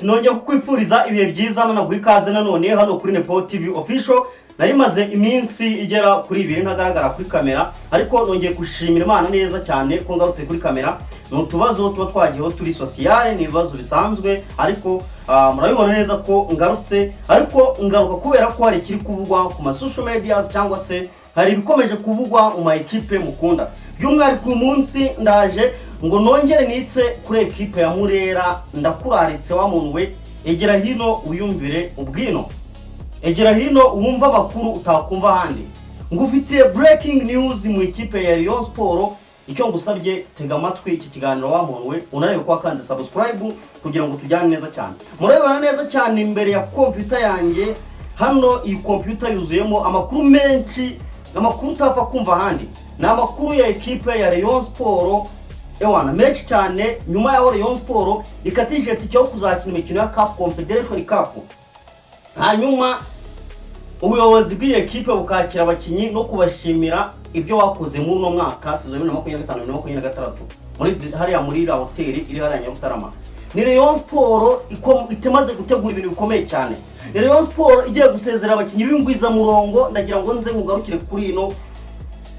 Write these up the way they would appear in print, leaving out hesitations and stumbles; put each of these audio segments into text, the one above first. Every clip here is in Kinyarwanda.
Nongeye kukwifuriza ibihe byiza, nanaguha ikaze nanone hano kuri Nepo TV Official. Nari maze iminsi igera kuri 2 ntagaragara kuri kamera, ariko nongeye gushimira Imana neza cyane ko ngarutse kuri kamera. Ni utubazo tuba twagiyeho turi sociale, ni ibibazo bisanzwe, ariko murabibona neza ko ngarutse. Ariko ngaruka kubera ko hari ikiri kuvugwa ku ma social medias, cyangwa se hari ibikomeje kuvugwa mu ma ekipe mukunda. By'umwihariko uyu munsi ndaje ngo nongere nitse kuri ekipe ya Murera. Ndakuraritse wa muntu we, egera hino wiyumvire ubwino, egera hino wumve amakuru utakumva ahandi. Ngufitiye breaking news mu ikipe ya Rayon Sport. Icyo ngusabye, tega amatwi iki kiganiro wa muntu we, unarebe ko wakanze subscribe kugira ngo tujyane neza cyane. Murabibona neza cyane imbere ya computer yanjye hano, iyi computer yuzuyemo amakuru menshi, amakuru utapfa kumva ahandi. Ni amakuru ya ekipe ya Rayon Sport, ewana, menshi cyane, nyuma y'aho Rayon Sport ikatije tike yo kuzakina imikino ya CAF Confederation Cup, hanyuma ubuyobozi bw'iyi ekipe bukakira abakinnyi no kubashimira ibyo bakoze muri uno mwaka, saison 2025 2026, muri hariya muri iriya hoteli iri hariya Nyarutarama. Ni Rayon Sport imaze gutegura ibintu bikomeye cyane, ni Rayon Sport igiye gusezera abakinnyi b'ingwizamurongo. Ndagira ngo nze nkugarukire kuri ino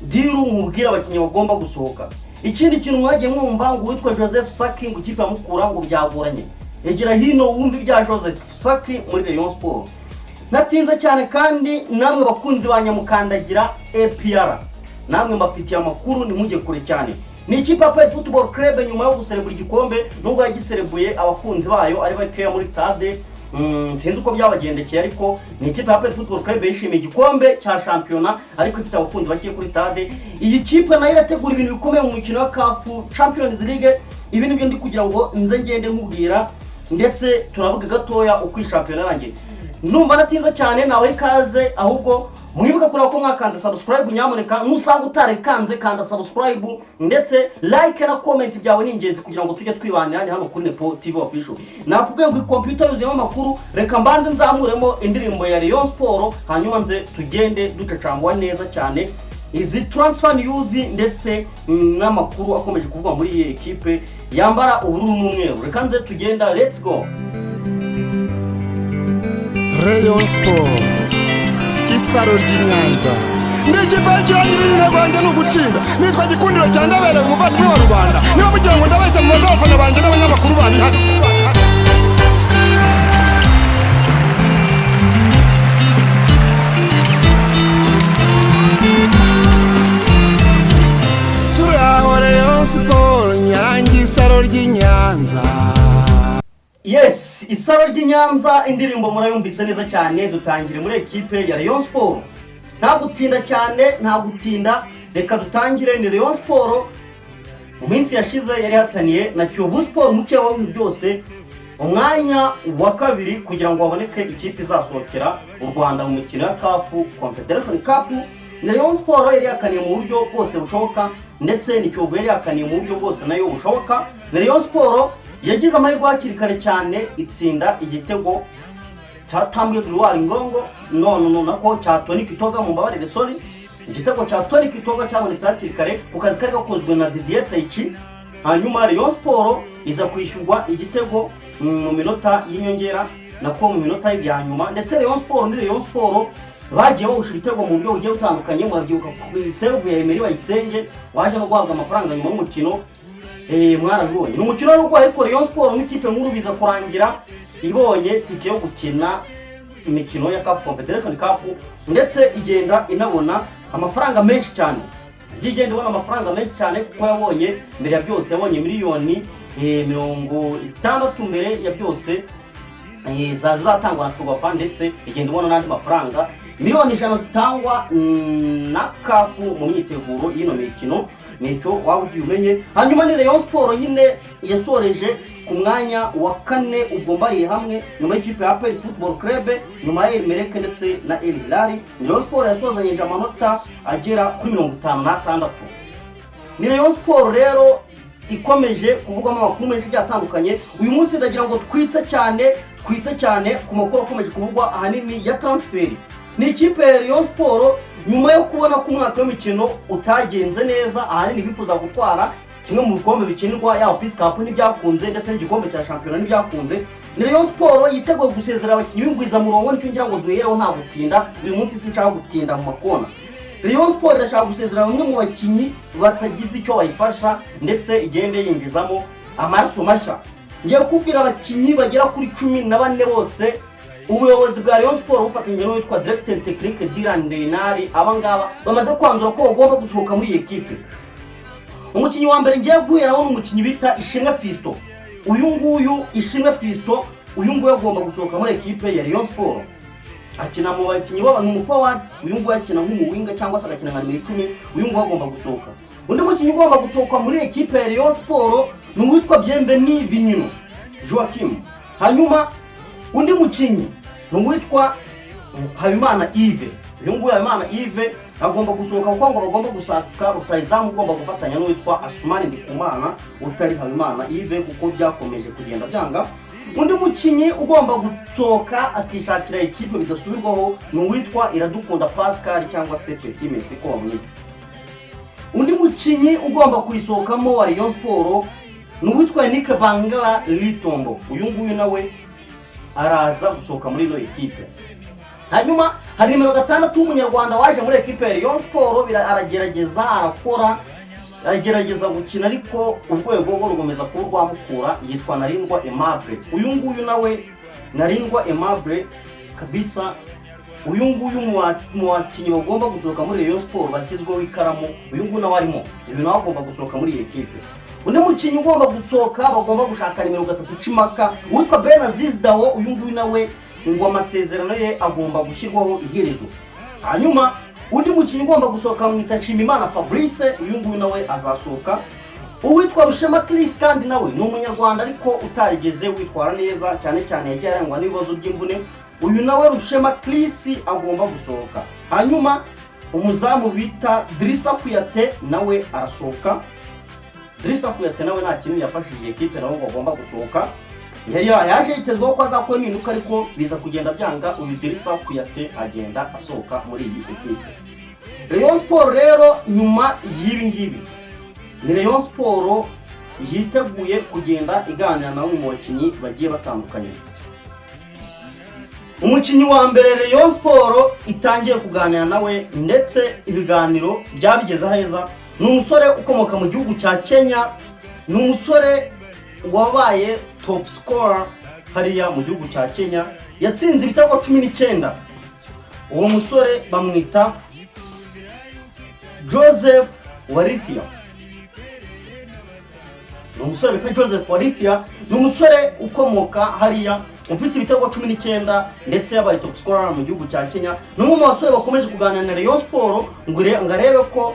deal, nkubwire abakinnyi bagomba gusohoka. Ikindi kintu mwagiye mwumva ngo uwitwa Joseph Saki, ngo ikipe ya Mukura ngo byagoranye, egera hino wumve ibya Joseph Saki muri Rayon Sport. Natinze cyane kandi namwe bakunzi ba Nyamukandagira APR, namwe mbafitiye amakuru, ntimujye kure cyane. Ni ikipe ya APR Football Club, nyuma yo guserebura igikombe, nubwo yagiserebuye abakunzi bayo ari bakeya muri stade, sinzi uko byabagendekeye, ariko ni ikipe ya APR Football Club yishimiye igikombe cya shampiyona ariko ifite abakunzi bake kuri stade. Iyi kipe nayo irategura ibintu bikomeye mu mukino wa CAF Champions League. Ibi nibyo ndi kugira ngo nze ngende nkubwira, ndetse turavuga gatoya uko iyi shampiyona yarangiye. Numva natinze cyane, nawe ikaze. Ahubwo mwibuke kureba ko mwakanze subscribe nyamuneka. Nusanga utarikanze, kanda subscribe, ndetse like na comment byawe ni ingenzi kugira ngo tujye twibanira hano kuri Nepo TV Official. Nakubwiye ngo computer yuzuyemo amakuru. Reka mbanze nzamuremo indirimbo ya Rayon Sport, hanyuma nze tugende ducacangwa neza cyane izi transfer news ndetse n'amakuru akomeje kuvugwa muri iyi ekipe yambara ubururu n'umweru. Reka nze tugenda, let's go. Rayon Sport, isaro ry'i Nyanza, ndi ikipe y'ikirangirire, intego yanjye ni ugutsinda. Nitwa Gikundiro cya Ndabereye, umuvandimwe wa rubanda. Niba mugira ngo ndabeshya, mubaze abafana banjye n'abanyamakuru bandi hano. Turaho Rayon Sport, Nyange, isaro ry'i Nyanza. Yes, isaro ry'i Nyanza, indirimbo murayumvise neza cyane. Dutangire muri ekipe ya Rayon Sport, nta gutinda cyane, nta gutinda, reka dutangire. Ni Rayon Sport mu minsi yashize yari ihataniye na Kiyovu Sport, mukeba w'ibintu byose, umwanya wa kabiri kugira ngo haboneke ikipe izasohokera u Rwanda mu mikino ya CAF Confederation Cup. Ni Rayon Sport yari yakaniye mu buryo bwose bushoboka, ndetse ni Kiyovu yari yakaniye mu buryo bwose nayo bushoboka. Ni Rayon Sport yagize amahirwe hakiri kare cyane, itsinda igitego cya Tambwe Gloire Ngongo, no no no, nako cya Tony Kitoga, mumbabarire, sorry. Igitego cya Tony Kitoga cyabonetse hakiri kare ku kazi kari gakozwe na Didier Taichi, hanyuma Rayon Sport iza kwishyurwa igitego mu minota y'inyongera, nako mu minota ya nyuma. Ndetse Rayon Sport, ni Rayon Sport bagiye bawusha ibitego mu buryo bugiye butandukanye. Murabyibuka ku save ya Emery Bayisenge waje no guhabwa amafaranga nyuma y'umukino, mwarabibonye. Ni umukino w'urugo, ariko Rayon Sport nk'ikipe nkuru biza kurangira ibonye tike yo gukina imikino ya CAF Confederation Cup, ndetse igenda inabona amafaranga menshi cyane. Yagiye igenda ibona amafaranga menshi cyane, kuko yabonye, mbere ya byose, yabonye miliyoni 60 mbere ya byose, zazatangwa na Ferwafa, ndetse igenda ibona n'andi mafaranga miliyoni 100 zitangwa na CAF mu myiteguro y'ino mikino. Nicyo waba ugiye umenye. Hanyuma ni Rayon Sport nyine yasoreje ku mwanya wa kane, ubwo mbariye hamwe, nyuma y'ikipe ya APR Football Club, nyuma ya El Merreikh ndetse na El Hilal. Ni Rayon Sport yasozanyije amanota agera kuri 56. Ni Rayon Sport rero ikomeje kuvugwamo amakuru menshi agiye atandukanye. Uyu munsi ndagira ngo twitse cyane, twitse cyane ku makuru akomeje kuvugwa ahanini ya transfer. Ni ikipe ya Rayon Sport, nyuma yo kubona ko umwaka w'imikino utagenze neza, ahanini bifuza gutwara Kimwe mu bikombe bikinirwa, yaba Peace Cup ntibyakunze, ndetse n'igikombe cya shampiyona ntibyakunze. Ni Rayon Sport yiteguye gusezera abakinnyi b'ingwizamurongo. Nicyo ngira ngo duhereho, nta gutinda. Uyu munsi sinshaka gutinda mu makona. Rayon Sport irashaka gusezera bamwe mu bakinnyi batagize icyo bayifasha, ndetse igende yinjizamo amaraso mashya. Ngiye kukubwira abakinnyi bagera kuri 14 bose ubuyobozi bwa Rayon Sport bufatanyije n'uwitwa Directeur Technique Dylan Renard, aba ngaba bamaze kwanzura ko bagomba gusohoka muri iyi ekipe. Umukinnyi wa mbere ngiye guheraho ni umukinnyi bita Ishimwe Fiston. Uyu nguyu Ishimwe Fiston, uyu nguyu agomba gusohoka muri ekipe ya Rayon Sport. Akina mu bakinnyi b'abantu umuforward. Uyu nguyu akina nk'umuwinger cyangwa se agakina nka nimero 10. Uyu nguyu agomba gusohoka. Undi mukinnyi ugomba gusohoka muri ekipe ya Rayon Sport ni uwitwa Bienvenu Vinyino Joachim. Hanyuma undi mukinnyi ni uwitwa Habimana Yves. Uyu nguyu Habimana Yves agomba gusohoka, kuko ngo bagomba gushaka rutahizamu ugomba gufatanya n'uwitwa Asumani Ndikumana utari Habimana Yves, kuko byakomeje kugenda byanga. Undi mukinnyi ugomba gusohoka akishakira ikipe bidasubirwaho ni uwitwa Iradukunda Pascal cyangwa se Petit Messi ko bamwita. Undi mukinnyi ugomba kuyisohokamo wa Rayon Sport ni uwitwa Yannick Bangala Litombo. Uyu nguyu nawe araza gusohoka muri ino ekipe. Hanyuma hari nimero 6 w'umunyarwanda waje muri ekipe ya Rayon Sport, aragerageza, arakora, agerageza gukina, ariko urwego rwo rukomeza kuba rwamukura. Yitwa Narindwa Aimable. Uyu nguyu nawe Narindwa Aimable kabisa, uyu nguyu mu bakinnyi bagomba gusohoka muri Rayon Sport bashyizweho ikaramu, uyu nguyu nawe arimo. Uyu nawe agomba gusohoka muri iyi ekipe. Undi mukinnyi ugomba gusohoka, bagomba gushaka nimero 3 Cimaka, uwitwa Ben Aziz Dawo. Uyu nguyu nawe ngo amasezerano ye agomba gushyirwaho iherezo. Hanyuma undi mukinnyi ugomba gusohoka mwita Nshimimana Fabrice. Uyu nguyu nawe azasohoka. Uwitwa Rushema Chris kandi nawe ni umunyarwanda, ariko utarigeze witwara neza cyane cyane, yagiye arangwa n'ibibazo by'imvune. Uyu nawe Rushema Chris agomba gusohoka. Hanyuma umuzamu bita Drissa Kuyate nawe arasohoka. Drissa Kuyate nawe nta kintu yafashije ekipe, nawe ngo agomba gusohoka. Yari yaje yitezweho ko azakora impinduka, ariko biza kugenda byanga. Uyu Drissa Kuyate agenda asohoka muri iyi ekipe Rayon Sport. Rero nyuma y'ibi ngibi, ni Rayon Sport yiteguye kugenda iganira na bamwe mu bakinnyi bagiye batandukanye. Umukinnyi wa mbere Rayon Sport itangiye kuganira nawe, ndetse ibiganiro byabigeze aheza, ni umusore ukomoka mu gihugu cya Kenya. Ni umusore wabaye top scorer hariya mu gihugu cya Kenya, yatsinze ibitego 19. Uwo musore bamwita Joseph Warithia. Ni umusore bita Joseph Warithia, ni umusore ukomoka hariya, ufite ibitego 19, ndetse yabaye top scorer mu gihugu cya Kenya. Ni umwe mu basore bakomeje kuganira na Rayon Sport ngo arebe ko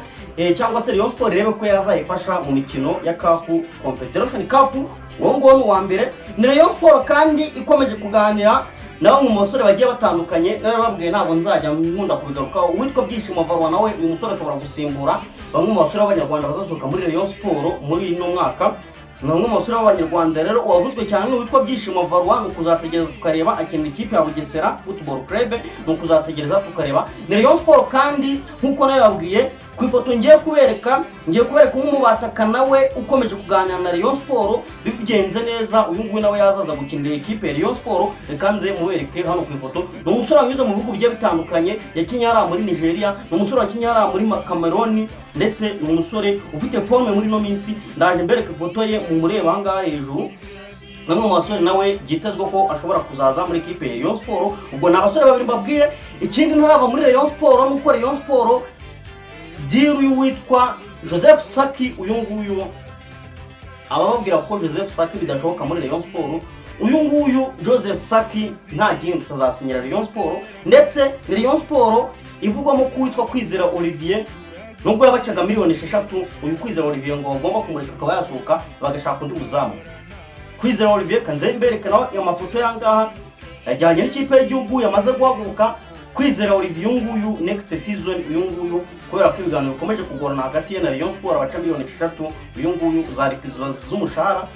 cyangwa se Rayon Sport irebe ko yazayifasha mu mikino ya CAF Confederation Cup. Uwo nguwo ni uwa mbere. Ni Rayon Sport kandi ikomeje kuganira na bamwe mu basore bagiye batandukanye. Narababwiye, ntabwo nzajya nkunda kubigarukaho. Uwitwa Byishimo Varwa nawe, uyu musore ashobora gusimbura bamwe mu basore b'abanyarwanda bazasohoka muri Rayon Sport muri uno mwaka. Ni umwe mu basore b'abanyarwanda rero uwavuzwe cyane ni uwitwa Byishimo Varwa. Ni ukuzategereza tukareba. Akinira ikipe ya Bugesera Football Club. Ni ukuzategereza tukareba. Ni Rayon Sport kandi nk'uko nawe babwiye ku ifoto ngiye kubereka, ngiye kubereka umwe mu bataka nawe ukomeje kuganira na Rayon Sport. Bigenze neza, uyu nguyu nawe yazaza gukinira ikipe ya Rayon Sport. Reka nze mubereke hano ku ifoto. Ni umusore wanyuze mu bihugu bigiye bitandukanye, yakinnye hariya muri Nigeria, ni umusore wakinnye hariya muri Cameroon, ndetse ni umusore ufite forme muri ino minsi. Ndaje mbereke ifoto ye, mumureba aha ngaha hejuru. Ni umwe mu basore nawe byitezwe ko ashobora kuzaza muri ikipe ya Rayon Sport. Ubwo ni abasore babiri mbabwiye. Ikindi ntarava muri Rayon Sport ni uko Rayon Sport deal y'uwitwa Joseph Saki, uyu nguyu abababwira ko Joseph Saki bidashoboka muri Rayon Sport, uyu nguyu Joseph Saki nta gihindutse azasinyira Rayon Sport. Ndetse ni Rayon Sport ivugwamo ko uwitwa Kwizera Olivier, nubwo yabacaga miliyoni 6, uyu Kwizera Olivier ngo bagomba kumureka akaba yasohoka, bagashaka undi muzamu. Kwizera Olivier kanze mbereke nawe amafoto y'ahangaha, yajyanye n'ikipe y'igihugu, yamaze guhaguruka. Kwizera Olivier uyu nguyu next season, uyu nguyu kubera ko ibiganiro bikomeje kugorana hagati ye na Rayon Sport, abaca miliyoni 6 uyu nguyu zari z'umushahara,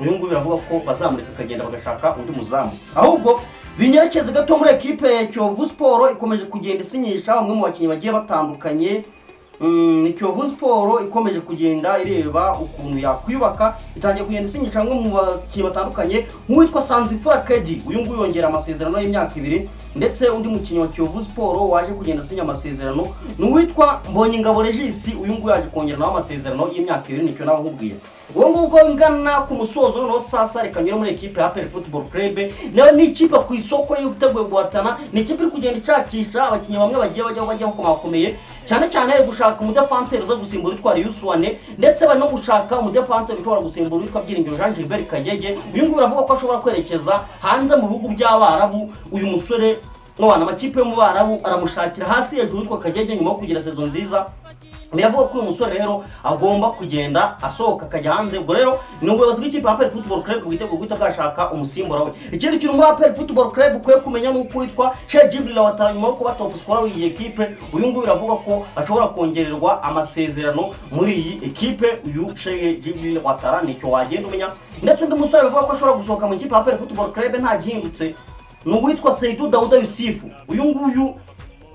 uyu nguyu biravuga ko bazamureka akagenda, bagashaka undi muzamu. Ahubwo binyerekeze gato muri ekipe ya Kiyovu Sport, ikomeje kugenda isinyisha bamwe mu bakinnyi bagiye batandukanye. Ni Kiyovu Sport ikomeje kugenda ireba ukuntu yakwiyubaka, itangiye kugenda isinyisha bamwe mu bakinnyi batandukanye nk'uwitwa Sanzifura Kedi. Uyu nguyu yongera amasezerano y'imyaka 2, ndetse undi mukinnyi wa Kiyovu Sport waje kugenda asinya amasezerano ni uwitwa Mbonyingabo Regis. Uyu nguyu yaje kongera nawe amasezerano y'imyaka 2. Nicyo nawe nkubwiye uwo ngubwo ngana ku musozo. Noneho sasa reka nyure muri ekipe ya APR Football Club. Nayo ni ikipe ku isoko yiteguye guhatana, ni ikipe iri kugenda ishakisha abakinnyi bamwe bagiye bajya bakomakomeye, cyane cyane bari gushaka umudefanseri uza gusimbura witwa Yuswane, ndetse bari no gushaka umudefanseri ushobora gusimbura witwa Byiringiro Jean Gilbert Kagege. Uyu nguyu baravuga ko ashobora kwerekeza hanze mu bihugu by'Abarabu. Uyu musore none amakipe yo mu Barabu aramushakira hasi hejuru witwa Kagege nyuma yo kugira saison nziza. Biravuga ko uyu musore rero agomba kugenda asohoka akajya hanze. Ubwo rero ni ubuyobozi bw'ikipe ya APR Football Club bwiteguye guhita bwashaka umusimbura we. Ikindi kintu muri APR Football Club ukwiye kumenya ni uko witwa Cheick Djibril Ouattara, nyuma yo kuba top scorer w'iyi ekipe, uyu nguyu biravuga ko ashobora kongererwa amasezerano muri iyi ekipe. Uyu Cheick Djibril Ouattara nicyo wagenda umenya. Ndetse undi musore bivuga ko ashobora gusohoka mu ikipe ya APR Football Club nta gihindutse ni uwitwa Seydou Dauda Yusufu. Uyu nguyu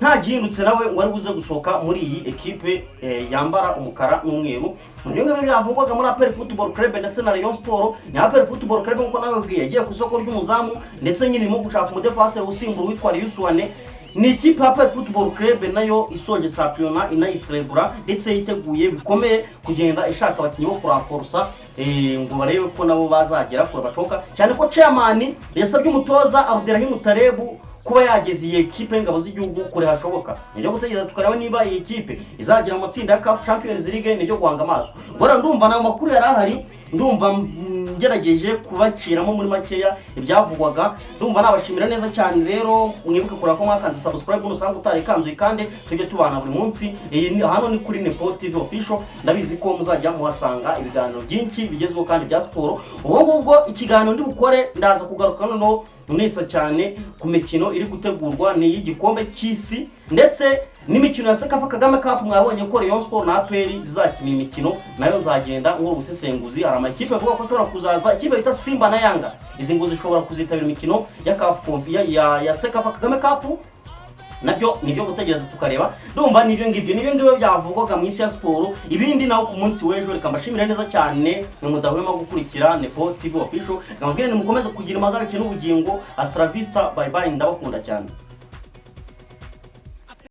nta gihindutse nawe ngo ari buze gusohoka muri iyi ekipe yambara umukara n'umweru. Ibyo ngibyo byavugwaga muri APR Football Club ndetse na Rayon Sport. Ni APR Football Club nk'uko nawe bwiye yagiye ku isoko ry'umuzamu, ndetse nyine irimo gushaka umudefanse usimbura witwa Yusuwane. Ni ikipe ya APR Football Club nayo isoje shampiyona inayiserebura, ndetse yiteguye bikomeye kugenda ishaka abakinnyi bo kuranforosa ngo barebe ko nabo bazagera kure bashoboka, cyane ko chairman yasabye umutoza Abderrahim Taleb kuba yageza iyi ekipe y'ingabo z'igihugu kure hashoboka. Nibyo gutegereza tukareba niba iyi kipe izagera mu matsinda ya CAF Champions League, nibyo guhanga amaso. Bora ndumva nayo makuru yari ahari, ndumva ngerageje kubaciramo muri makeya ibyavugwaga. Ndumva nabashimira neza cyane. Rero mwibuke kureba ko mwakanze subscribe, nusanga utarikanzuye kandi tujye tubana buri munsi. Iyi hano ni kuri Nepo TV Official. Ndabizi ko muzajya muhasanga ibiganiro byinshi bigezweho kandi bya siporo. Ubwo ngubwo ikiganiro ndi bukore, ndaza kugaruka noneho nitsa cyane ku mikino iri gutegurwa, ni iy'igikombe cy'isi ndetse n'imikino ya CECAFA Kagame Cup. Mwabonye ko Rayon Sport na APR zizakina imikino, nayo nzagenda nkora ubusesenguzi. Hari amakipe avuga ko ashobora kuzaza, ikipe bita Simba na Yanga, izi ngo zishobora kuzitabira imikino ya CAF ya CECAFA Kagame Cup. Nabyo nibyo gutegereza tukareba. Ndumva nibyo ngibyo byavugwaga mu isi ya siporo. Ibindi naho ku munsi w'ejo. Reka mbashimire neza cyane mwe mudahwema gukurikira Nepo TV Official. Reka mbabwire nimukomeze kugira impagarike n'ubugingo. Hasta la vista, bye bye, ndabakunda cyane.